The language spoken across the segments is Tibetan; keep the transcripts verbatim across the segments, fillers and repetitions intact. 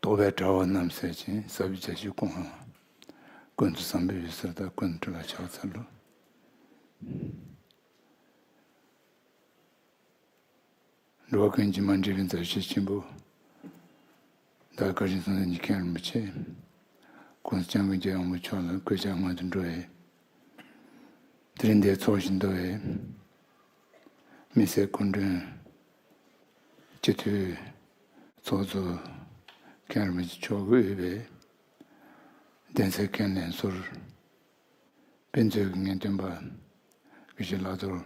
ཨོ་བྷེ་དྲ་བ་རྣམས་ཟེར་ཅིང་ཟབ་རྒྱ་ཞིག་སྐོང་ཧ། ཀུན་ཏུ་བཟང་པོའི་འོད་ཟེར་དང་ཀུན་ཏུ་ལ་ཕྱག་འཚལ་ལོ། འགྲོ་བ་ཀུན་གྱི་མ་འདྲིས་པའི་མཛའ་བཤེས་ཆེན་པོ། བདག་བཀའ་དྲིན་གསུམ་ལྡན་གྱི་མཁན་རིན་པོ་ཆེ། ༸གོང་ས་༸སྐྱབས་མགོན་རྒྱལ་བའི་དབང་པོ་མཆོག་ལ་གུས་ཕྱག་སྔོན་དུ་འགྲོ་བའི། དེ་རིང་འདིར་ཚོགས་བཞིན་དུ་བའི། མི་སེར་སྐུ་མགྲོན། སྤྱི་འཐུས། ཚོགས་གཙོ། མཁན་རིན་པོ་ཆེ་མཆོག་གིས་དབུས་པའི། གདན་སའི་མཁན་ལྷན་ཟུར། དཔེ་མཛོད་ཀྱི་ངེས་སྟོན་པ། དགེ་བཤེས་བླ་རྡོར་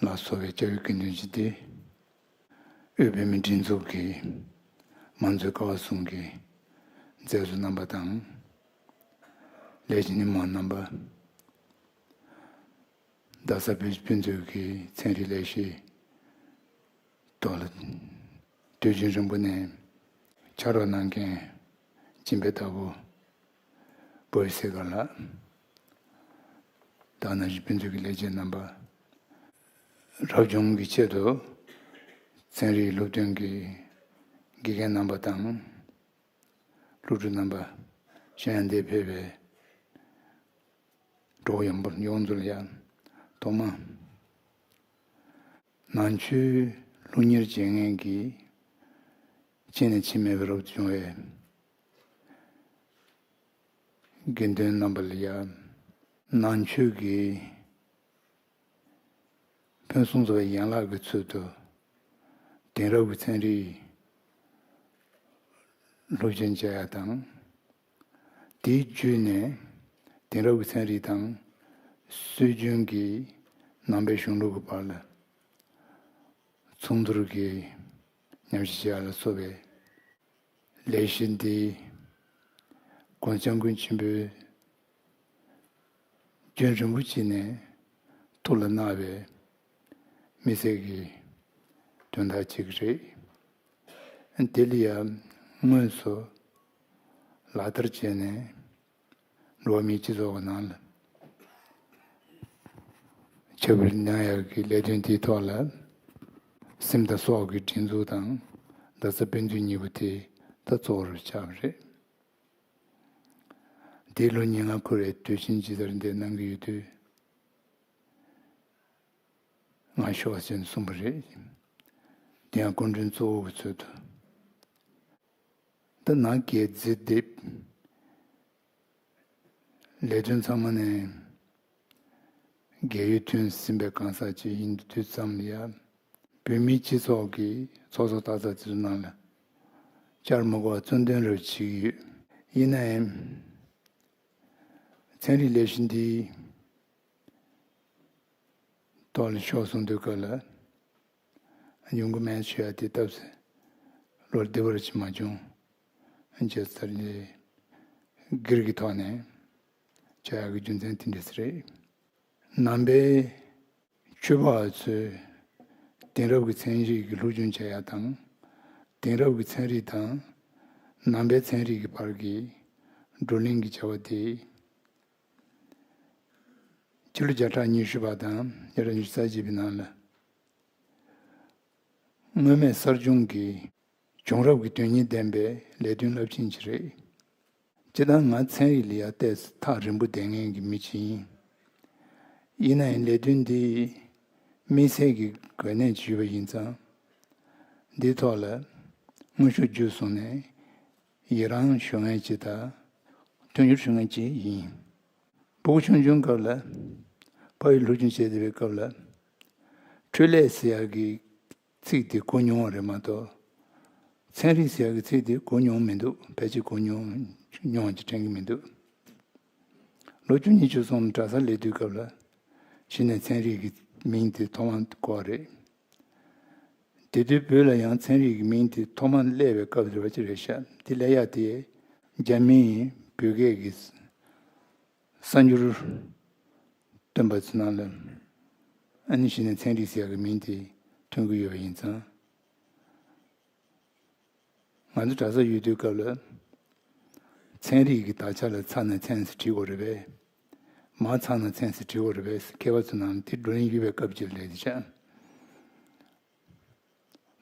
ལ་སོགས་པའི་སྐྱབས་ཡུལ་དགེ་འདུན་སྤྱི་སྡེ། དབུས་བོད་མིའི་སྒྲིག་འཛུགས་ཀྱི་མང་གཙོའི་ཀ་བ་གསུམ་གྱི་མཛད་གཙོ་རྣམ་པ་དང་། ལས་བྱེད་མི་མང་རྣམ་པ། རྡ་ས་བོད་ཀྱི་དཔེ་མཛོད་ཀྱི་ཚན་རིག་ལས་གཞིའི་ཐོག་ལ་དུས་རྒྱུན་རིང་པོ་ནས་ཕྱག་རོགས་གནང་མཁན་སྦྱིན་པའི་བདག་པོ་བོད་ཡིག་སེ་ག་ལགས། ད་ག་ནང་བཞིན་དཔེ་མཛོད་ཀྱི་ལས་བྱེད་རྣམ་པ། རབ་བྱུང་གི་ཆེད་དུ་ཚན་རིག་སློབ་སྟོན་གྱི་དགེ་རྒན་རྣམ་པ་དང་། སློབ་ཕྲུག་རྣམ་པ། གཞན་ཡང་འདིར་ཕེབས་པའི་གྲོགས་ཡོང་འབོར་ཡོངས་ཚོ་ལ་ཡང་ཐོག་མ། ནང་ཆོས་སློབ་གཉེར་བྱེད་མཁན་གྱི་ཕྱི་ནས་ཕྱི་མེད་པའི་རབ་ཏུ་བྱུང་བའི་དགེ་འདུན་རྣམ་པ་ལ་ཡང་ནང་ཆོས་ཀྱི་ཕུན་སུམ་ཚོགས་པའི་ཡན་ལག་གི་ཚུལ་དུ་དེང་རབས་ཀྱི་ཚན་རིག་སློབ་སྦྱོང་བྱ་ཡ་དང་། དེའི་བརྒྱུད་ནས་དེང་རབས་ཀྱི་ཚན་རིག་དང་སྲོལ་རྒྱུན་གྱི་ནང་པའི་གཞུང་ལུགས་ཀྱི་བར་ལ་མཚུངས་བསྡུར་གྱིས་ཉམས་ཞིབ་བྱེད་ཡ་ལ་སོགས་པའི་ལས་གཞི་འདི་༸གོང་ས་༸སྐྱབས་མགོན་ཆེན་པོས་རྒྱུན་རིང་པོ་ཅིག་ནས་ཐུགས་ལ་བསྣམས་པའི་དམིགས་བསལ་གྱི་དོན་དག་ཅིག་རེད། དེ་ལ་ཡང་དངོས་སུ་ལག་བསྟར་བྱས་ནས་འགྲོ་བ་མིའི་སྤྱི་ཚོགས་ཀྱི་ནང་ལ་ཁྱབ་སྤེལ་གནང་ཡག་གི་ལས་དོན་དེའི་ཐོག་ལ་སེམས་དང་སྲོག་གི་སྒྲིག་འཛུགས་དང་རྡ་ས་དཔེ་མཛོད་གཉིས་པོ་དེ་ད་གཙོ་བོར་ཆགས་པ་རེད། དེའི་ལོ་ཉེར་ལྔ་འཁོར་བའི་དུས་ཆེན་ཇི་ལྟར་འདིར་གནང་གི་ཡོད་དུས། ང་ཤོག་ཟེར་ནས་གསུངས་པ་རེད། དེ་ཡང་སྐུ་མགྲོན་གཙོ་བོ་གི་ཚུལ་དུ། ད་ནང་གི་མཛད་དེབ་ལས་དོན་ཚང་མ་ནས་རྒས་ཡོལ་ཐོན་ཟིན་པའི་གང་ཟག་ཅིག་ཡིན་དུས་ཙམ་ལ་ཡང་བོད་མིའི་སྤྱི་ཚོགས་ཀྱི་ཚོགས་གཙོ་སྟག་ཚང་དེ་ཚོ་ནང་ལ་བཅར་མ་དགོས་པར་གཙོ་འདོན་རེ་བྱེད་ཀྱི་ཡོད། ཡིན་ན་ཡང་ཚན་རིག་ལས་གཞི་འདིའི་ཐོག་ལ་ཤོག་གསུང་དུས་སྐབས་ལ་ཡོང་གི་མེད་ཞུ་ཡ་དེ་སྟབས་ལོ་བདེ་བར་ཅིག་མ་བྱུང་། བྱས་ཙང་ནས་སྒེར་གྱི་ཐོག་ནས་བྱ་ཡག་གི་རྒྱུ་མཚན་དེ་འདྲ་ཞིག་རེད། ནང་པའི་ཆོས་པ་ཚོས་དེང་རབས་ཀྱི་ཚན་རིག་གི་སློབ་སྦྱོང་བྱ་ཡ་དང་། དེང་རབས་ཀྱི་ཚན་རིག་དང་ནང་པའི་ཚན་རིག་གི་བར་གྱི་བགྲོ་གླེང་གི་བྱ་བ་དེ། ཕྱི་ལོ་བརྒྱ་ཕྲག་ཉི་ཤུ་པ་དང་བརྒྱ་ཕྲག་ཉི་ཤུ་རྩ་གཅིག་པའི་ནང་ལ། སྔོན་མེད་གསར་བྱུང་གི་བྱུང་རབས་ཀྱི་དོན་སྙིང་ལྡན་པའི་ལས་དོན་རླབས་ཆེན་ཞིག་རེད། སྤྱིར་བཏང་ང་ཚན་རིག་ལ་ཡ་ཏོག་ཙམ་ཐག་རིང་པོ་བསྡད་མཁན་གྱི་མི་ཅིག་ཡིན། ཡིན་ན་ཡང་ལས་དོན་འདི་དམིགས་བསལ་གྱི་གོ་གནས་ཅིག་ཡོད་པ་ཡིན་ཙང་། འདིའི་ཐོག་ལ་དངོས་ཤུགས་བརྒྱུད་སོང་ནས་ཡི་རང་ཞུ་མཁན་ཅིག་དང་མཐུན་འགྱུར་ཞུ་མཁན་ཅིག་ཡིན། སྤུ་གུ་ཆུང་ཆུང་སྐབས་ལ་ཕ་ཡུལ་སློབ་སྦྱོང་བྱེད་བསྡད་པའི་སྐབས་ལ་འཕྲུལ་ལས་ཟེར་ཡག་གི་ཚིག་དེ་གོ་མྱོང་བ་རེད་མ་གཏོགས། ཚན་རིག་ཟེར་ཡག་གི་ཚིག་དེ་གོ་མྱོང་མི་འདུག་ཕལ་ཆེར་གོ་མྱོང་མྱོང་བ་ཅིག་དྲན་གྱི་མི་འདུག་ལོ་བཅུ་གཉིས་བཅུ་གསུམ་གྲྭ་སར་སླེབས་དུས་སྐབས་ལ་གཞི་ནས་ཚན་རིག་གི་མིང་དེ་ཐོག་མར་གོ་བ་རེད། དེ་དུས་བོད་ལ་ཡང་ཚན་རིག་གི་མིང་དེ་ཐོག་མར་སླེབས་པའི་སྐབས་རེད་པ་ཅིག་རེད་ཤག་དེ་སླེབས་ཡག་དེ་རྒྱ་མིས་བོད་སྐད་ཀྱི་གསར་འགྱུར་བཏོན་པ་ཚོའི་ནང་ལ་ཨ་ནི་གཞི་ནས་ཚན་རིག་ཟེར་ཡག་གི་མིང་དེ་ཐོན་གྱི་ཡོད་པ་ཡིན་ཙང་། ང་ཚོ་གྲྭ་སར་ཡོད་དུས་སྐབས་ལ་ཚན་རིག་གི་དག་ཆ་ལ་ཚ་ནས་ཚན་ཟེར་བྲིས་དགོས་རེད་པས། མ་ཚ་ན་ཚན་ཟེར་བྲིས་དགོས་རེད་པས་མཁས་པ་ཚོའི་ནང་ལ་དེ་བགྲོ་གླེང་ཡོད་པའི་སྐབས་ཅིག་ལ་སླེབས་བསྡད་ཤག་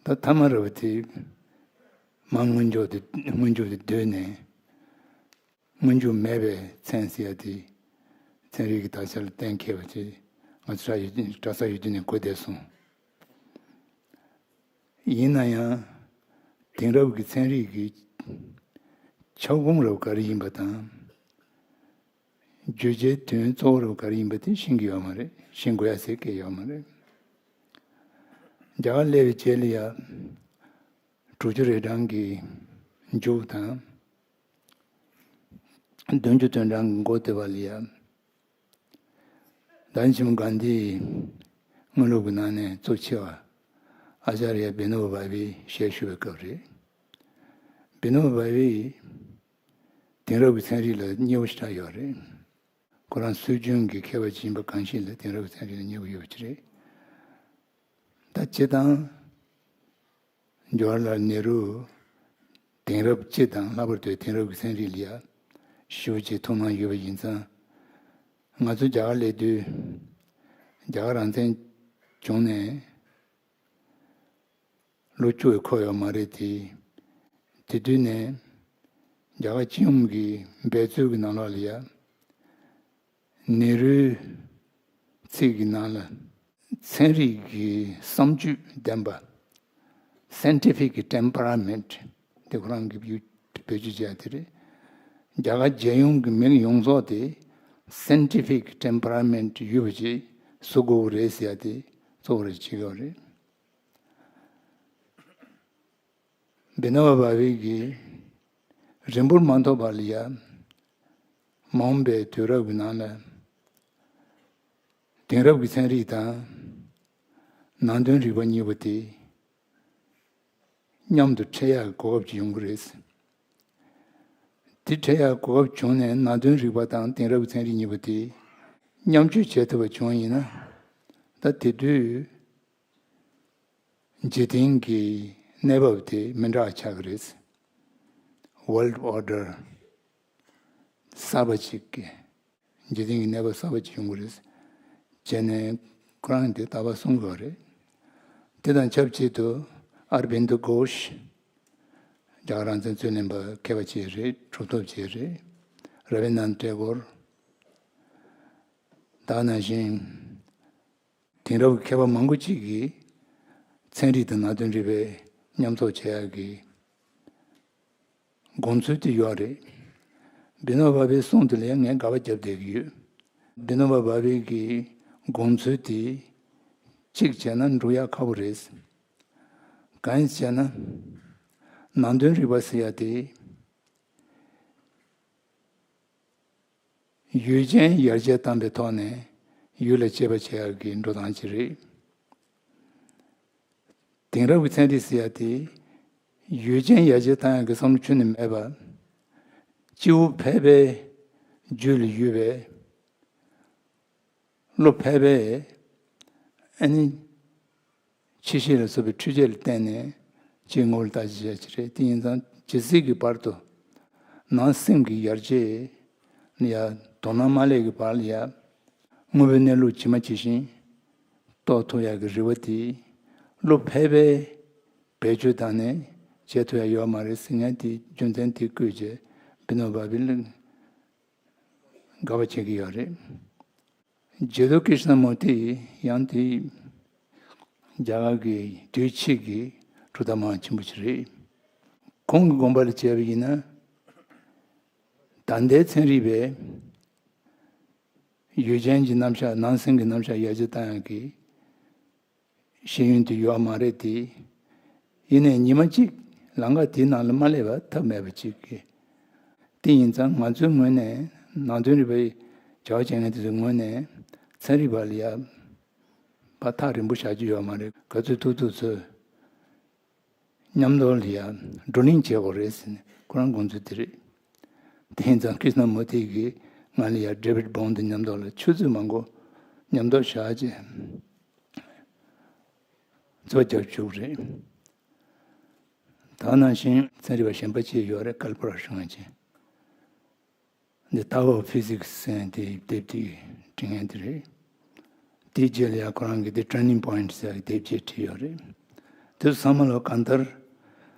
ད་ཐ་མ་རེད་པ་དེ། མ་སྔོན་འཇུག་དེ་སྔོན་འཇུག་དེ་བསྡུས་ནས། སྔོན་འཇུག་མེད་པའི་མཚན་ཟེར་ཡ་དེ། ཚན་རིག་གི་དག་ཆ་ལ་གཏན་འཁེལ་བ་ཅིག་ང་ཚོ་གྲྭ་ཡུལ་གྲྭ་ས་ཡུལ་དུས་ནས་གོ་བསྡད་སོང་། ཡིན་ན་ཡང་། དེང་རབས་ཀྱི་ཚན་རིག་གི་ཁྱབ་ཁོངས་རབ་ག་རེ་ཡིན་པ་དང་། བརྗོད་བྱའི་དོན་གཙོ་བོ་རབ་ག་རེ་ཡིན་པ་དེ་ཤེས་ཀྱི་ཡོད་མ་རེད། ཤེས་དགོས་ཡ་ཟེར་གྱི་ཡོད་མ་རེད། རྒྱ་གར་སླེབས་པའི་རྗེས་ལ་ཡ། དྲུག་ཅུ་རེ་གྲངས་ཀྱི་མཇུག་དང་། བདུན་ཅུ་དོན་གྲངས་ཀྱི་འགོ་དེ་བ་ལ་ཡ། ཟླ་བ་ཆེན་མོ་གྷན་དྷིའི་དངོས་ལུགས་ཀྱི་ནང་ནས་གཙོ་ཆེ་བ། ཨ་ཅཱརྱ་བི་ནོ་བྷ་བྷེ་ཞལ་བཞུགས་པའི་སྐབས་རེད། བི་ནོ་བྷ་བྷེ་དེང་རབས་ཀྱི་ཚན་རིག་ལ་མཉེས་པོ་ཞེ་དྲག་ཡོད་རེད། ཁོ་རང་སྲོལ་རྒྱུན་གྱི་མཁས་པ་ཅིག་ཡིན་པ་གང་ཞིག་ལ་དེང་རབས་ཀྱི་ཚན་རིག་ལ་མཉེས་པོ་ཡོད་པ་ཅིག་རེད། ད་སྤྱིར་བཏང་། ཇོ་ཧར་ལཱལ་ནེ་རུ། དེང་རབས་སྤྱི་དང་ལྷག་པར་དུ་དེང་རབས་ཀྱི་ཚན་རིག་ལ་ཡ། ཞེ་པོ་ཅིག་ཐུགས་སྣང་ཡོད་པ་ཡིན་ཙང་། ང་ཚོ་རྒྱ་གར་སླེབས་དུས། རྒྱ་གར་རང་བཙན་བྱུང་ནས། ལོ་བཅུ་ཡང་འཁོར་ཡོད་མ་རེད་དེ། དེ་དུས་ནས། རྒྱ་གར་སྤྱི་ཡོངས་ཀྱི་འབད་རྩོལ་གྱི་ནང་ལོགས་ལ་ཡ། ནེ་རུའི་ཚིག་གི་ནང་ལ། ཚན་རིག་གི་བསམ་སྤྱོད་ལྡན་པ། Scientific Temperament དེ་ཁོ་རང་གི་བེད་སྤྱོད་བྱས་དེ་རེད། རྒྱ་གར་རྒྱལ་ཡོངས་ཀྱི་མི་ཡོངས་རྫོགས་དེ། Scientific Temperament ཡོད་པ་ཅིག་བཟོ་དགོས་རེད་ཟེར་ཡ་དེ་གཙོ་བོ་རེད་བྱེད་དགོས་རེད། བི་ནོ་བྷ་བྷེ་གིས་རིང་པོར་མ་ཐོགས་པ་ལ་ཡ། མ་འོངས་པའི་དུས་རབས་ཀྱི་ནང་ལ། དེང་རབས་ཀྱི་ཚན་རིག་དང་། ནང་དོན་རིག་པ་གཉིས་པོ་དེ། མཉམ་དུ་འཕྲད་ཡག་གི་གོ་སྐབས་ཅིག་ཡོང་གི་རེད། དེ་འཕྲད་ཡག་གོ་སྐབས་བྱུང་ནས་ནང་དོན་རིག་པ་དང་དེང་རབས་ཀྱི་ཚན་རིག་གཉིས་པོ་དེ། མཉམ་སྤྱོད་བྱེད་ཐུབ་པ་བྱུང་ཡིན་ན། ད་དེ་དུས། འཇིག་རྟེན་གྱི་གནས་བབ་དེ་མི་འདྲ་བ་ཆགས་ཀྱི་རེད། World Order གསར་པ་ཅིག་གི། འཇིག་རྟེན་གྱི་གནས་བབ་གསར་པ་ཅིག་ཡོང་གི་རེད། བྱས་ནས་ཁོ་རང་དེ་ལྟ་བ་གསུང་གི་ཡོད་རེད། དེ་དང་ཆབས་ཅིག་ཏུ་ཨར་བིན་དོ་གྷོཤ། རྒྱ་གར་རང་བཙན་རྩོད་ལེན་པ་མཁས་པ་ཅིག་རེད། གྲུབ་ཐོབ་ཅིག་རེད། ར་བི་ནན་ཏེ་གོར། ད་ག་ནང་བཞིན། དེང་རབས་ཀྱི་མཁས་པ་མང་པོ་ཅིག་གིས་ཚན་རིག་དང་ནང་དོན་རིག་པའི་མཉམ་ཚོགས་བྱེད་ཡག་གི་དགོངས་ཚུལ་དེ་ཡོད་རེད། བི་ནོ་བྷ་བྷེའི་གསུང་དེ་ལ་ངས་དགག་པ་བརྒྱབ་བསྡད་ཀྱི་ཡོད། བི་ནོ་བྷ་བྷེ་གི་དགོངས་ཚུལ་དེ་གཅིག་བྱས་ན་འགྲུབ་ཡག་ཁག་པོ་རེད། གང་ཡིན་ཟེར་ན། ནང་དོན་རིག་པ་ཟེར་ཡག་དེ། ཡུལ་ཅན་ཡར་རྒྱས་བཏང་པའི་ཐོག་ནས་ཡུལ་ལ་དཔྱད་པ་བྱེད་ཡག་གི་འགྲོ་སྟངས་ཅིག་རེད། དེང་རབས་ཀྱི་ཚན་རིག་ཟེར་ཡག་དེ་ཡུལ་ཅན་ཡར་རྒྱས་བཏང་ཡག་གི་བསམ་བློ་ཁྱོན་ནས་མེད་པ། སྤྱི་བོ་ཕལ་པའི་རྒྱུད་ལ་ཡོད་པའི། བློ་ཕལ་པའི་ཨ་ནི། ཕྱི་བཤད་ལ་སོགས་པའི་འཕྲུལ་ཆས་ལ་བརྟེན་ནས་ཅིག་ངོ་བོ་ལ་བརྟག་དཔྱད་བྱས་ཀྱི་རེད། དེ་ཡིན་ཙང་ཇི་སྲིད་ཀྱི་བར་དུ་ནང་སེམས་ཀྱི་ཡར་རྒྱས་ལ་ཡ་དོ་སྣང་མ་སླེབས་ཀྱི་བར་ལ་ཡ་དངོས་པོའི་གནས་ལུགས་ཇི་མ་ཇི་བཞིན་རྟོགས་ཐུབ་ཡག་གི་རེ་བ་དེ་བློ་ཕལ་པའི་བེད་སྤྱོད་བཏང་ནས་བྱེད་ཐུབ་ཡག་ཡོད་མ་རེད་ཟེར་མཁན་དེ་རྒྱུ་མཚན་དེ་བཀོད་རྗེས་བི་ནོ་བྷ་བྷེ་ལ་དགག་པ་བྱེད་ཀྱི་ཡོད་རེད། ཇེ་ཏོ་ཀྲིཤ་ན་མུར་ཏི་ཡང་དེ་རྒྱ་གར་གྱི་དུས་ཕྱིས་ཀྱི་གྲུབ་མཐའ་མང་ཆེན་པོ་ཞིག་རེད། ཁོང་གི་དགོངས་པ་ལ་བྱས་པ་ཡིན་ན། ད་ལྟའི་ཚན་རིག་པས་ཡུལ་ཅན་གྱི་རྣམ་གཞག་ནང་སེམས་ཀྱི་རྣམ་གཞག་ཡར་རྒྱས་བཏང་ཡག་གི་ཤེས་ཡོན་དེ་ཡོད་མ་རེད་དེ། ཡིན་ནའི་ཉི་མ་གཅིག་ལམ་ཁ་དེའི་ནང་ལ་མ་སླེབས་པ་ཐབས་མེད་པ་ཅིག་གི། དེ་ཡིན་ཙང་ང་ཚོའི་ངོས་ནས་ནང་དོན་རིག་པའི་བྱ་བ་བྱེད་མཁན་དེ་ཚོའི་ངོས་ནས་ཚན་རིག་པ་ལ་ཡ་ཕར་ཐག་རིང་པོ་བཞག་རྒྱུ་ཡོད་མ་རེད། ག་ཚོད་ཐུབ་ཐུབ་ཚོད་མཉམ་དུ་ལ་ཡ་བགྲོ་གླེང་བྱེད་དགོས་རེད་ཟེར་ནས་ཁོ་རང་དགོངས་ཚུལ་དེ་རེད། དེ་ཡིན་ཙང་ཀྲིཤ་ན་མུར་ཏི་གིས་ང་ལ་ཡ་ཌེ་བིད་བྷོན་དང་མཉམ་དུ་ལ་ཆུ་ཚོད་མང་པོ་མཉམ་དུ་བཞག་རྗེས། རྩོད་རྒྱག་བཅུག་རེད། ད་ནང་བཞིན་ཚན་རིག་པ་གཞན་པ་ཅིག་ཡོད་རེད། ཀལ་པ་ར་ཤང་ཅན། འདི་Tao of Physics ཟེར་དེ་དེབ་དེ་འབྲི་མཁན་དེ་རེད། དེའི་རྗེས་ལ་ཡང་ཁོ་རང་གིས་དེ་Turning Point ཟེར་གི་དེབ་ཅིག་བྲིས་ཡོད་རེད། དེ་ཚོ་ཚང་མ་ལ་གང་ལྟར་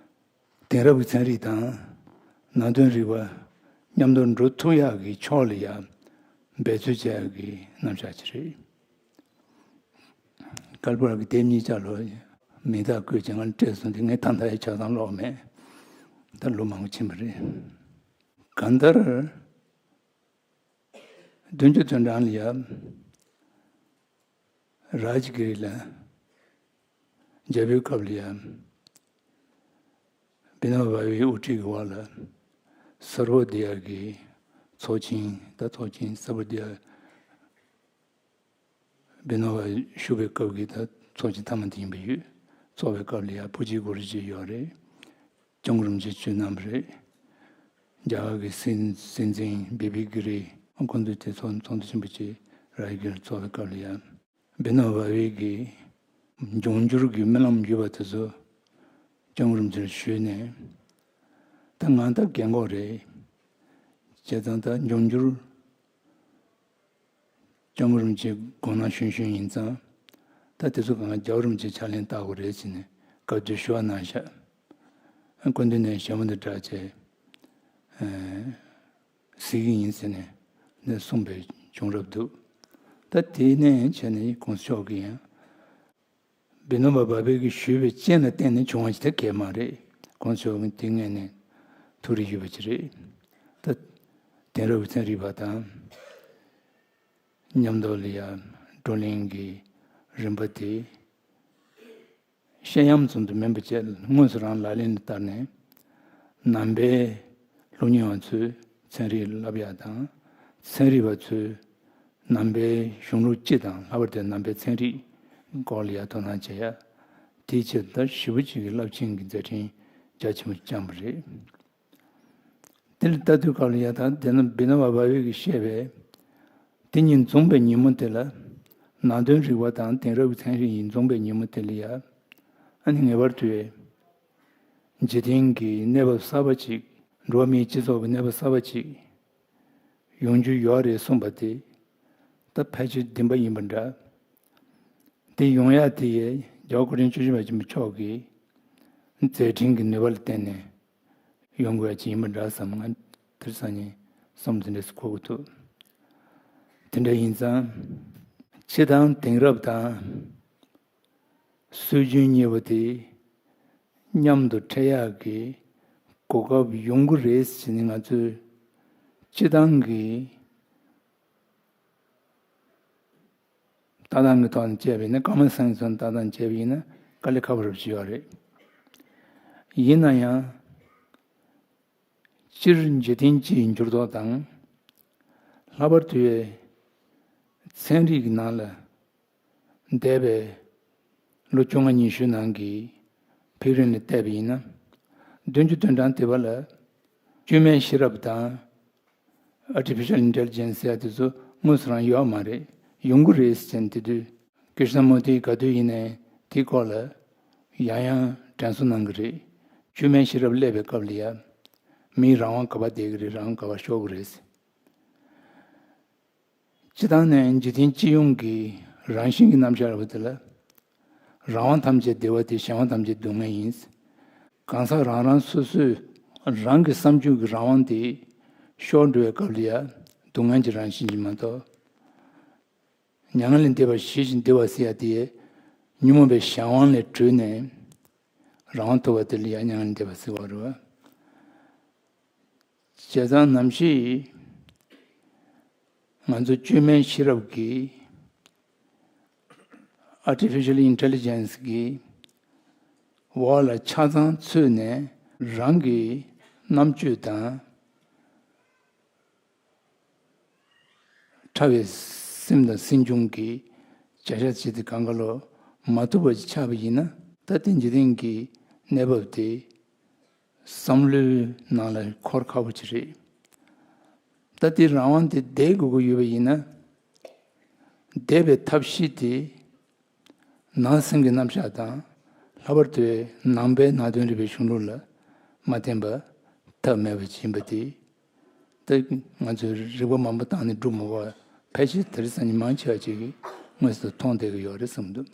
དེང་རབས་ཀྱི་ཚན་རིག་དང་ནང་དོན་རིག་པ་མཉམ་དུ་འགྲོ་ཐུབ་ཡག་གི་ཕྱོགས་ལ་ཡང་འབད་རྩོལ་བྱེད་ཡག་གི་རྣམ་གཞག་ཅིག་རེད། ཀལ་པོ་ར་གི་དེབ་གཉིས་ཆ་ལོ་མིང་རྟགས་བཀོད་ཅིང་ང་སྤྲད་སོང་དེ་ངས་ད་ལྟ་ཡང་ཆ་ཚང་ཀློག་མེད། ད་ལོ་མང་པོ་ཕྱིན་པ་རེད། གང་ལྟར། བདུན་ཅུ་དོན་གྲངས་ལ་ཡ། རཱ་ཇི་གི་རི་ལ་མཇལ་བའི་སྐབས་ལ་ཡ། བི་ནོ་བྷ་བའི་དབུ་ཁྲིད་ཀྱི་འོག་ལ་སརྦོ་དི་ཡ་གི་ཚོགས་ཆེན། ད་ཚོགས་ཆེན་སརྦོ་དི་ཡ་བི་ནོ་བྷ་བཞུགས་པའི་སྐབས་ཀྱི་ད་ཚོགས་ཆེན་མཐའ་མ་དེ་ཡིན་པ་ཡོད། ཚོགས་པའི་སྐབས་ལ་ཡ་བུ་ཇི་གུ་རུ་ཇི་ཡོད་རེད། སྐྱབས་མགོན་རིན་པོ་ཆེ་བྱོན་གནང་བ་རེད། རྒྱ་གར་གྱི་སྲིད་སྲིད་འཛིན་བི་བི་གི་རི་ཁོང་ཚོས་དེ་ཚོགས་ཚོགས་འདུ་ཆེན་པོ་ཅིག་རཱ་ཇི་གིར་ཚོགས་པའི་སྐབས་ལ་ཡང་བི་ནོ་བྷ་བེ་གི་འབྱུང་འགྱུར་གྱི་རྨི་ལམ་བརྒྱུད་པ་དེ་ཚོ་སྐྱབས་མགོན་རིན་པོ་ཆེར་ཞུས་ནས། ད་ང་ད་རྒན་གོག་རེད། བྱས་ཙང་ད་འབྱུང་འགྱུར་སྐྱབས་མགོན་རིན་པོ་ཆེ་དགོངས་གནང་ཞུས་ཞུས་ཡིན་ཙང་། ད་དེ་ཚོ་གང་རྒྱལ་བ་རིན་པོ་ཆེ་ཕྱག་ལེན་བསྟར་དགོས་རེད་ཟེར་ནས་བཀའ་བསྡུར་ཞུ་བ་གནང་ཤག་སྐུ་མདུན་ནས་ཞལ་མོ་འདི་བསྒྲགས་བྱས། ཨ། གཟིགས་ཀྱི་ཡིན་ཟེར་ནས་ནས་གསུངས་པའི་བྱུང་རབས་འདུག་ད་དེ་ནས་བྱས་ནས་གོང་ས་མཆོག་གིས་ཡང་བི་ནོ་བ་བྷ་བྷེ་གིས་ཞུས་པའི་རྐྱེན་ལ་བརྟེན་ནས་བྱུང་བ་ཞིག་ད་གས་མ་རེད། གོང་ས་མཆོག་གིས་དེ་སྔོན་ནས་ཐུགས་རེ་ཡོད་པ་ཅིག་རེད། ད་དེང་རབས་ཀྱི་ཚན་རིག་པ་དང་མཉམ་དུ་ལ་ཡ་བགྲོ་གླེང་གི་རིམ་པ་དེ། བཤད་ཡམ་ཙམ་དུ་མིན་པ་བཅས་དངོས་སུ་རང་ལག་ལེན་ལ་བསྟར་ནས། ནང་པའི་སློབ་གཉེར་བ་ཚོས་ཚན་རིག་བསླབ་ཡག་དང་། ཚན་རིག་པ་ཚོས་ནང་པའི་གཞུང་ལུགས་སྤྱི་དང་ལྷག་པར་དུ་ནང་པའི་ཚན་རིག་སྐོར་ལ་ཡ་དོ་སྣང་བྱེད་ཡ། དེའི་ཆེད་དུ་ཞེ་པོ་ཅིག་གི་རླབས་ཆེན་གྱི་མཛད་འཕྲིན་རྒྱ་ཆེན་པོ་བསྐྱངས་པ་རེད། དེ་ལ་ལྟ་དུས་སྐབས་ལ་ཡ་ད་དེ་ན་བི་ནོ་བ་བྷ་བྷེ་གིས་བཤད་པའི་དེ་ཉིད་འཛོམས་པའི་ཉིན་མོ་དེ་ལ་ནང་དོན་རིག་པ་དང་དེང་རབས་ཀྱི་ཚན་རིག་ཡིན་འཛོམས་པའི་ཉིན་མོ་དེ་ལ་ཡ། ཨ་ནི་ངེས་པར་དུ་འཇིག་རྟེན་གྱི་གནས་བབ་གསར་པ་ཅིག་འགྲོ་བ་མིའི་སྤྱི་ཚོགས་ཀྱི་གནས་བབ་གསར་པ་ཅིག་ཡོང་རྒྱུ་ཡོད་རེད་གསུངས་པ་དེ་ད་ཕལ་ཆེར་བདེན་པ་ཡིན་པ་འདྲ། དེ་ཡོང་ཡ་དེ་ཡས་རྒྱལ་བ་སྐུ་ཕྲེང་བཅུ་བཞི་པ་ཆེན་པོ་མཆོག་གི་མཛད་འཕྲིན་གྱི་ནུས་པ་ལ་བརྟེན་ནས་ཡོང་དགོས་ཡ་ཅིག་ཡིན་པ་འདྲ་བསམ། ང་དེར་སང་ཉིན་བསམ་དེ་འདྲས་སུ་གོ་གི་འདུག་དེ་འདྲ་ཡིན་ཙང་། སྤྱི་དང་དེང་རབས་དང་སྲོལ་རྒྱུན་གཉིས་པོ་དེ་མཉམ་དུ་འཕྲད་ཡག་གི་གོ་སྐབས་ཡོང་གི་རེད་ཟེར་ནས་ང་ཚོས་སྤྱི་བཏང་གི་ལྟ་སྟངས་ཀྱི་ཐོག་ནས་བྱས་པ་ཡིན་ན། ཀ་མན་སེན་སི་ཐོག་ནས་ལྟ་སྟངས་བྱས་པ་ཡིན་ན་དཀའ་ལས་ཁག་པོ་རབ་ཅིག་ཡོད་རེད། ཡིན་ན་ཡང་། སྤྱིར་འཇིག་རྟེན་སྤྱི་ཡི་འགྱུར་ལྡོག་དང་། ལྷག་པར་དུ་ཚན་རིག་གི་ནང་ལ་འདས་པའི་ལོ་བཅོ་ལྔ་ཉི་ཤུ་ནང་གི་འཕེལ་རིམ་ལ་བལྟས་པ་ཡིན་ན། བདུན་ཅུ་དོན་གྲངས་དེ་བར་ལ་བཅོས་མའི་ཤེས་རབ་དང་། Artificial Intelligence ཟེར་ཡ་དེ་ཚོ་དངོས་སུ་རང་ཡོད་མ་རེད། ཡོང་གི་རེད་ཟེར་ནས་དེ་དུས་ཀི་རི་ཤི་ན་མུར་ཏི་ག་དུས་ཡིན་ནའི་དེའི་སྐོར་ལ་ཡང་ཡང་དྲན་གསོ་གནང་གི་རེད། བཅོས་མའི་ཤེས་རབ་སླེབས་པའི་སྐབས་ལ་ཡ། མིའི་རང་དབང་ག་པར་བསྡད་ཀྱི་རེད། རང་དབང་ག་པར་ཤོར་གྱི་རེད། སྤྱི་བཏང་ནས་འཇིག་རྟེན་སྤྱི་ཡོངས་ཀྱི་རང་བཞིན་གྱི་རྣམ་གཞག་རེད་པ། དེ་ལ་རང་དབང་ཐམས་ཅད་བདེ་བ་སྟེ། གཞན་དབང་ཐམས་ཅད་སྡུག་བསྔལ་ཡིན། གང་ཟག་རང་རང་སོ་སོས་རང་གི་བསམ་སྤྱོད་ཀྱི་རང་དབང་དེ་ཤོར་འགྲོ་བའི་སྐབས་ལ་ཡ་སྡུག་བསྔལ་གྱི་རང་བཞིན་གྱིས་མ་གཏོགས། མྱ་ངན་ལས་འདས་པ་ཞི་ཞིང་བདེ་བ་ཟེར་ཡ་དེ་ཉོན་མོངས་པའི་གཞན་དབང་ལས་གྲོལ་ནས་རང་དབང་ཐོབ་པ་དེ་ལ་ཡ་མྱ་ངན་ལས་འདས་པ་ཟེར་བ་རེད་བ། བྱས་ཙང་ནམ་ཞིག་ང་ཚོ་བཅོས་མའི་ཤེས་རབ་ཀྱིས་Artificial Intelligence གི་འོག་ལ་ཆ་ཚང་ཚུད་ནས་རང་གི་རྣམ་དཔྱོད་དང་། ཕྲ་བའི་སེམས་དང་སེམས་བྱུང་གི་བྱ་བཞག་ཅིག་དེ་གང་ག་ལོ་མ་ཐུབ་པ་ཅིག་ཆགས་པ་ཡིན་ན། ད་དེ་འཇིག་རྟེན་གྱི་གནས་བབ་དེ་བསམ་བློའི་ནང་ལ་འཁོར་ཁག་པོ་ཅིག་རེད། ད་དེ་རང་དབང་དེ་བསྡད་དགོས་ཀྱི་ཡོད་པ་ཡིན་ན། བསྡད་པའི་ཐབས་ཤེས་དེ། ནང་སེམས་ཀྱི་རྣམ་གཞག་དང་། ལྷག་པར་དུ་ནང་པའི་ནང་དོན་རིག་པའི་གཞུང་ལུགས་ལ་མ་བརྟེན་པ་ཐབས་མེད་པ་ཅིག་ཡིན་པ་དེ། ད་ང་ཚོས་རིག་པ་མང་པོ་བཏང་ནས་སྒྲུབ་མི་དགོས་པ་ཕལ་ཆེར་དེ་རིང་སང་ཉིན་མང་ཆེ་བ་ཅིག་གིས་དངོས་སུ་མཐོང་བསྡད་ཀྱི་ཡོད་རེད་བསམ་འདུག་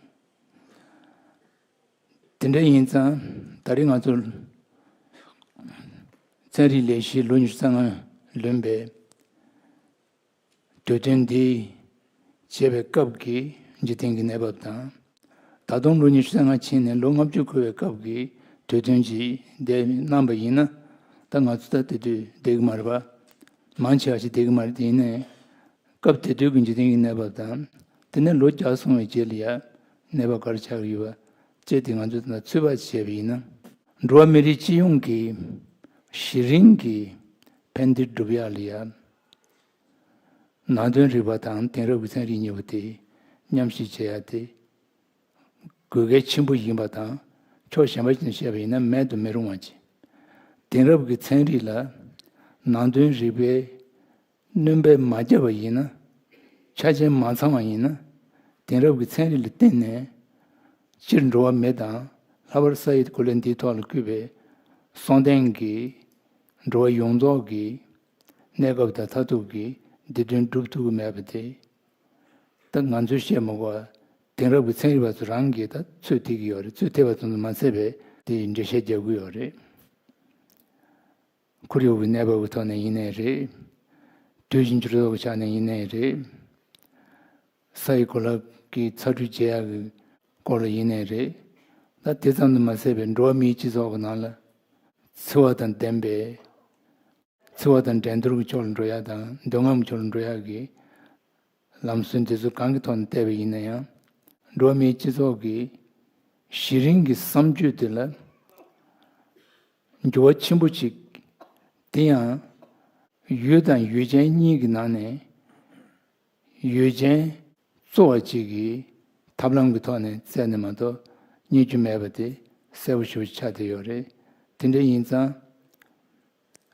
དེ་འདྲ་ཡིན་ཙང་ད་རེས་ང་ཚོ་ ཚན་རིག་ལས་གཞི་ལོ་ཉི་ཤུ་རྩ་ལྔ་ལོན་པའི་དུས་སྟོན་འདི་བྱེད་པའི་སྐབས་ཀྱི་འཇིག་རྟེན་གྱི་གནས་བབ་དང་། ད་དུང་ལོ་ཉི་ཤུ་རྩ་ལྔ་ཕྱིན་ནས་ལོ་ལྔ་བཅུ་འཁོར་བའི་སྐབས་ཀྱི་དུས་སྟོན་ཅིག་འདི་གནང་པ་ཡིན་ན། ད་ང་ཚོ་ད་དེ་དུས་བསྡད་ཀྱི་མ་རེད་པ། མང་ཆེ་བ་ཞིག་བསྡད་ཀྱི་མ་རེད། དེ་ཡིན་ནའི་སྐབས་དེ་དུས་ཀྱི་འཇིག་རྟེན་གྱི་གནས་བབ་དང་། དེ་ནས་ལོ་བརྒྱ་སོང་བའི་རྗེས་ལ་ཡང་གནས་བབ་ག་རེ་ཆགས་ཀྱི་ཡོད་པ་བཅས་དེ་ང་ཚོས་ད་ཚོད་དཔག་བྱས་པ་ཡིན་ན། འགྲོ་བ་མི་རིགས་སྤྱི་ཡོངས་ཀྱི་གཞི་རིམ་གྱི་ཕན་བདེ་སྒྲུབ་ཡག་ལ་ཡང་ནང་དོན་རིག་པ་དང་དེང་རབས་ཀྱི་ཚན་རིག་གཉིས་པོ་དེ་མཉམ་གཤིབ་བྱེད་ཡག་དེ་དགོས་གལ་ཆེན་པོ་ཡིན་པ་དང་། ཕྱོགས་གཞན་པ་ཞིག་ནས་བཤད་པ་ཡིན་ན་མེད་དུ་མི་རུང་བ་ཅིག་དེང་རབས་ཀྱི་ཚན་རིག་ལ་ནང་དོན་རིག་པའི་སྣོན་པ་མ་བརྒྱབ་པ་ཡིན་ན། ཆ་རྐྱེན་མ་ཚང་བ་ཡིན་ན། དེང་རབས་ཀྱི་ཚན་རིག་ལ་བརྟེན་ནས་སྤྱིར་འགྲོ་བ་མི་དང་། ལྷག་པར་ས་ཡི་གོ་ལའི་འདིའི་ཐོག་ལ་བཀོད་པའི་སྲོང་ལྡན་གྱི་འགྲོ་བ་ཡོངས་རྫོགས་ཀྱི་གནས་སྐབས་དང་མཐར་ཐུག་གི་བདེ་དོན་སྒྲུབ་ཐུབ་ཀྱི་མེད་པ་དེ། ད་ང་ཚོས་བཤད་མ་དགོས་པ། དེང་རབས་ཀྱི་ཚན་རིག་པ་ཚོ་རང་གིས་ད་ཚོད་ཐིག་གི་ཡོད་རེད། ཚོད་ཐིག་པ་ཙམ་དུ་མ་ཟད་པའི་དེའི་འགྲེལ་བཤད་རྒྱག་གི་ཡོད་རེད། ཁོར་ཡུག་གི་གནས་བབ་ཀྱི་ཐོག་ནས་ཡིན་ནའི་རེད། དུས་ཀྱི་འགྱུར་ལྡོག་གི་ཆ་ནས་ཡིན་ནའི་རེད། ས་ཡི་གོ་ལ་གི་ཚ་དྲོད་འཇལ་ཡག་གི་སྐོར་ལ་ཡིན་ནའི་རེད། ད་དེ་ཙམ་དུ་མ་ཟད་པའི་འགྲོ་བ་མིའི་སྤྱི་ཚོགས་ཀྱི་ནང་ལ་འཚེ་བ་དང་ལྡན་པའི། འཚེ་བ་དང་འགྲན་བསྡུར་གྱི་ཕྱོགས་ལ་འགྲོ་ཡག་དང་འདོད་རྔམ་ཕྱོགས་ལ་འགྲོ་ཡག་གི་ལམ་སྲོལ་འདི་ཚོ་གང་གི་ཐོག་ནས་བལྟས་པ་ཡིན་ན་ཡང་། འགྲོ་བ་མིའི་སྤྱི་ཚོགས་ཀྱི་གཞི་རིམ་གྱི་བསམ་སྤྱོད་དེ་ལ་འགྱུར་བ་ཆེན་པོ་ཅིག་དེ་ཡང་ཡུལ་དང་ཡུལ་ཅན་གཉིས་ཀྱི་ནང་ནས་ཡུལ་ཅན་གཙོ་བ་གཅིག་གིས་ཐབས་ལམ་གྱི་ཐོག་ནས་བཙལ་ནས་མ་གཏོགས་རྙེད་རྒྱུ་མེད་པ་དེ་གསལ་པོ་ཞེ་པོ་ཆགས་བསྡད་ཡོད་རེད། དེ་འདྲ་ཡིན་ཙང་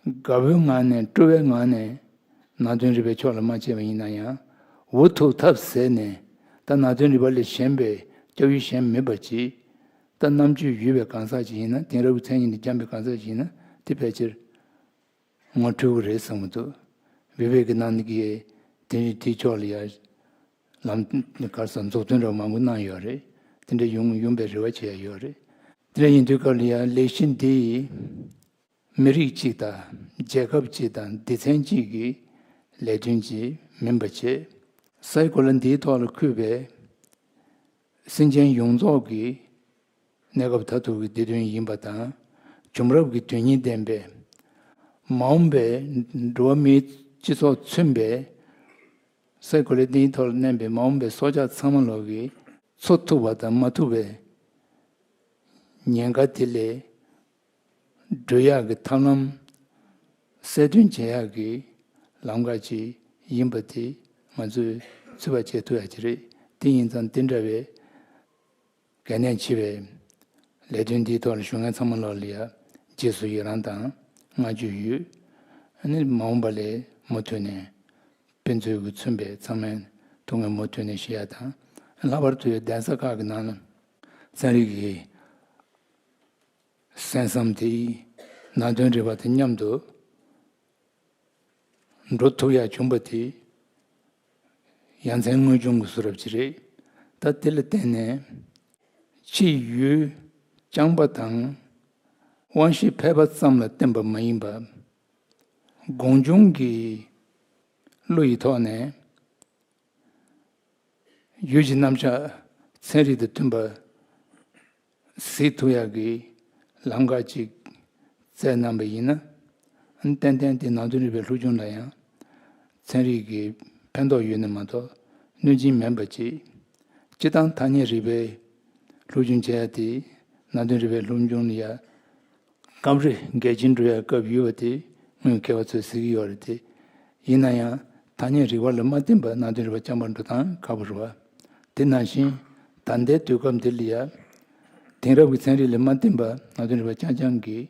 དགའ་པོའི་ངང་ནས་སྤྲོ་བའི་ངང་ནས་ནང་དོན་རིག་པའི་ཕྱོགས་ལ་མ་ཕྱིན་པ་ཡིན་ན་ཡང་། འུ་ཐུག་ཐབས་ཟད་ནས་ད་ནང་དོན་རིག་པ་ལས་གཞན་པའི་སྐྱབས་ཡུལ་གཞན་མེད་པ་ཅིག་ད་རྣམ་དཔྱོད་ཡོད་པའི་གང་ཟག་ཅིག་ཡིན་ན། དེང་རབས་ཀྱི་མཚན་ཉིད་དུ་འགྱངས་པའི་གང་ཟག་ཅིག་ཡིན་ན་དེ་ཕལ་ཆེར་ངོ་འཕྲོད་ཀྱི་རེད་བསམ་གྱི་འདུག་བི་བེ་ཀ་ནན་ད་གིས་དེ་རིང་དེའི་ཕྱོགས་ལ་ཡང་ལམ་ག་རེ་ཟེར་མཛུབ་སྟོན་འདྲ་བོ་མང་པོ་གནང་ཡོད་རེད། དེ་འདྲ་ཡོང་ཡོང་པའི་རེ་བ་བྱེད་ཡ་ཡོད་རེད། དེ་འདྲ་ཡིན་དུས་སྐབས་ལ་ཡང་ལས་གཞི་འདི་ཡིས་མི་རིགས་གཅིག་དང་རྒྱལ་ཁབ་གཅིག་དང་སྡེ་ཚན་གཅིག་གི་ལས་དོན་གཅིག་མིན་པ་བྱས། སའི་གོ་ལ་འདིའི་ཐོག་ལ་འཁོད་པའི་སེམས་ཅན་ཡོངས་རྫོགས་ཀྱི་གནས་སྐབས་མཐར་ཐུག་གི་བདེ་དོན་ཡིན་པ་དང་། བྱུང་རབས་ཀྱི་དོན་སྙིང་ལྡན་པའི་མ་འོངས་པའི་འགྲོ་བ་མིའི་སྤྱི་ཚོགས་མཚོན་པའི་སའི་གོ་ལའི་སྟེང་ཐོག་ལ་གནས་པའི་མ་འོངས་པའི་སྲོག་ཆགས་ཚང་མ་ལོག་གིས་འཚོ་ཐུབ་པ་དང་མ་ཐུབ་པའི་ཉེན་ཁ་དེ་ལས་སྒྲོལ་ཡག་གི་ཐབས་ལམ་གསལ་སྟོན་བྱེད་ཡག་གི་ལམ་ཁ་ཅིག་ཡིན་པ་དེ་ང་ཚོས་ཚོད་དཔག་བྱེད་ཐུབ་ཡག་ཅིག་རེད། དེ་ཡིན་ཙང་དེ་འདྲ་བའི་གལ་གནད་ཆེ་བའི་ལས་དོན་འདིའི་ཐོག་ལ་ཞུགས་མཁན་ཚང་མ་ལོག་ལ་ཡ་རྗེས་སུ་ཡི་རང་དང་བསྔགས་བརྗོད་ཡོད། ཨ་ནི་མ་འོངས་པ་ལ་མུ་མཐུད་ནས་དཔེ་མཛོད་ཀྱིས་མཚོན་པའི་ཚང་མས་ཐུགས་ངལ་མུ་མཐུད་ནས་བཞེས་ཡ་དང་། ལྷག་པར་དུ་གདན་ས་ཁག་གི་ནང་ལ་ཚན་རིག་གི་གསན་བསམ་དེ་ནང་དོན་རིག་པ་དང་མཉམ་དུ་འགྲོ་ཐུབ་ཡག་བྱུང་པ་དེ་ཡ་མཚན་དངོས་བྱུང་གི་བཟོ་འདྲ་ཅིག་རེད། ད་དེ་ལ་བརྟེན་ནས་ཕྱི་ཡུལ་རྐྱང་པ་དང་དབང་ཤེས་ཕལ་པ་ཙམ་ལ་བརྟེན་པ་མ་ཡིན་པ། སྒོམ་བྱུང་གི་བློ་ཡི་ཐོག་ནས་ཡུལ་གྱི་རྣམ་གཞག་ཚན་རིག་དང་མཐུན་པ་གཟིགས་ཐུབ་ཡག་གི་ལམ་ཁ་ཅིག་བཙལ་གནང་པ་ཡིན་ན། ཏན་ཏན་དེ་ནང་དོན་རིག་པའི་སློབ་སྦྱོང་ལ་ཡང་ཚན་རིག་གི་ཕན་ཐོགས་ཡོད་ནི་མ་གཏོགས་གནོད་སྦྱིན་མིན་པ་ཅིག་སྤྱིར་བཏང་ཐ་སྙད་རིག་པའི་སློབ་སྦྱོང་བྱེད་ཡ་དེ་ནང་དོན་རིག་པའི་སློབ་སྦྱོང་ལ་ཡ་སྐབས་རེ་འགལ་རྐྱེན་འགྲོ་ཡ་སྐབས་ཡོད་པ་དེ་སྔོན་མཁས་པ་ཚོས་གཟིགས་ཀྱི་ཡོད་རེད་དེ། ཡིན་ན་ཡང་ཐ་སྙད་རིག་པ་ལ་མ་བརྟེན་པར་ནང་དོན་རིག་པ་རྐྱང་པ་འགྲོ་སྟངས་ཁག་པོ་རེད་བ། དེ་ནང་བཞིན་ད་ལྟའི་དུས་སྐབས་འདི་ལ་ཡ་དེང་རབས་ཀྱི་ཚན་རིག་ལ་མ་བརྟེན་པར་ནང་དོན་རིག་པ་རྐྱང་རྐྱང་གིས་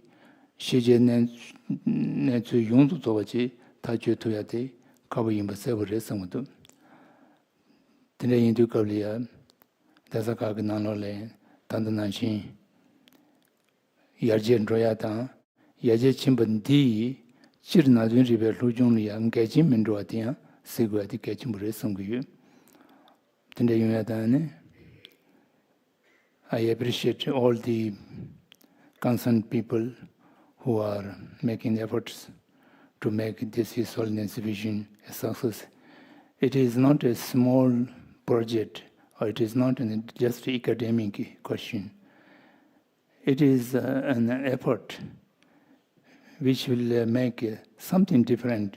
ཤེས་བྱའི་གནས་གནས་ཚུལ་ཡོངས་སུ་རྫོགས་པ་ཅིག་ཐག་གཅོད་ཐུབ་ཡ་དེ་ཁག་པོ་ཡིན་པ་གསལ་པོ་རེད་བསམ་གྱི་འདུག་དེ་འདྲ་ཡིན་དུས་སྐབས་ལ་ཡ་གདན་ས་ཁག་གི་ནང་ལོགས་ལ་ད་ལྟ་ནང་བཞིན་ཡར་རྒྱས་འགྲོ་ཡ་དང་། ཡར་རྒྱས་ཕྱིན་པ་འདི་ཡིས་སྤྱིར་ནང་དོན་རིག་པའི་སློབ་སྦྱོང་ལ་ཡང་འགལ་རྐྱེན་མི་འགྲོ་བ་དེ་ཡང་གཟིགས་དགོས་པ་དེ་གལ་ཆེན་པོ་རེད་བསམ་གྱི་ཡོད། དེ་འདྲ་ཡོང་ཡ་དང་ནི། I appreciate all the concerned people who are making efforts to make this His Holiness vision a success. It is not a small project, or it is not an, just academic question. It is uh, an effort which will uh, make uh, something different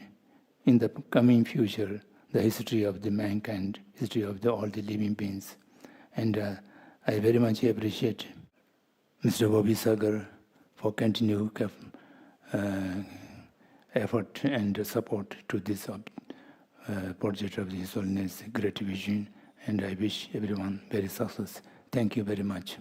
in the coming future, the history of the mankind, history of the, all the living beings. And uh, I very much appreciate Mister Bobby Sagar for continued uh, effort and support to this uh, project of His Holiness Great Vision. And I wish everyone very success. Thank you very much.